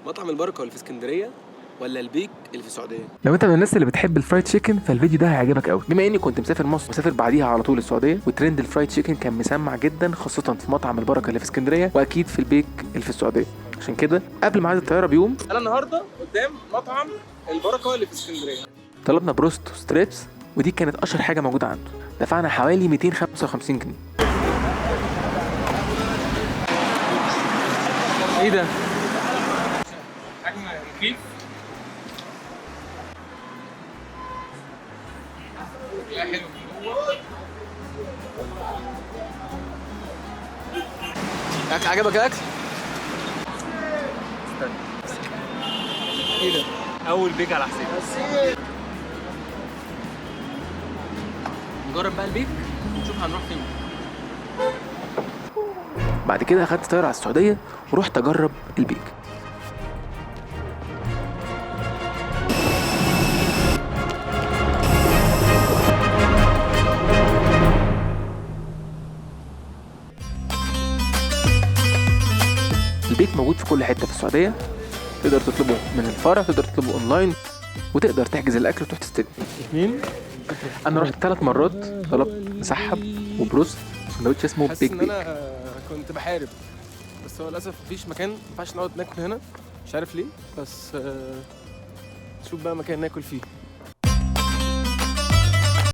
مطعم البركة اللي في اسكندرية ولا البيك اللي في السعوديه؟ لو انت من الناس اللي بتحب ال fried chicken فالفيديو ده هيعجبك قوي. بما اني كنت مسافر مصر وسافر بعديها على طول السعوديه، و trend ال fried chicken كان مسمع جدا، خاصة في مطعم البركة اللي في اسكندرية واكيد في البيك اللي في السعوديه. عشان كده قبل ميعاد الطيارة بيوم انا النهارده قدام مطعم البركة اللي في اسكندريه. طلبنا بروست و strips، ودي كانت اشهر حاجة موجودة عنده. دفعنا حوالي 255 جنيه. ايه ده؟ حجم مخيف. شكلها حلو من جوه. أكل عجبك الاكل؟ استنى. ايه ده؟ اول بيك على حسابي. نجرب بقى البيك ونشوف هنروح فين. بعد كده اخدت طيارة على السعودية ورحت اجرب البيك. البيك موجود في كل حتة في السعوديه، تقدر تطلبه من الفرع، تقدر تطلبه اونلاين، وتقدر تحجز الاكل وتروح تستلم. اتنين. انا رحت 3 مرات، طلبت مسحب وبروست سندوتش اسمه حاسس بيك ان بيك. انا كنت بحارب، بس هو للاسف مفيش مكان، ما ينفعش نقعد ناكل هنا، مش عارف ليه، بس نشوف بقى مكان ناكل فيه.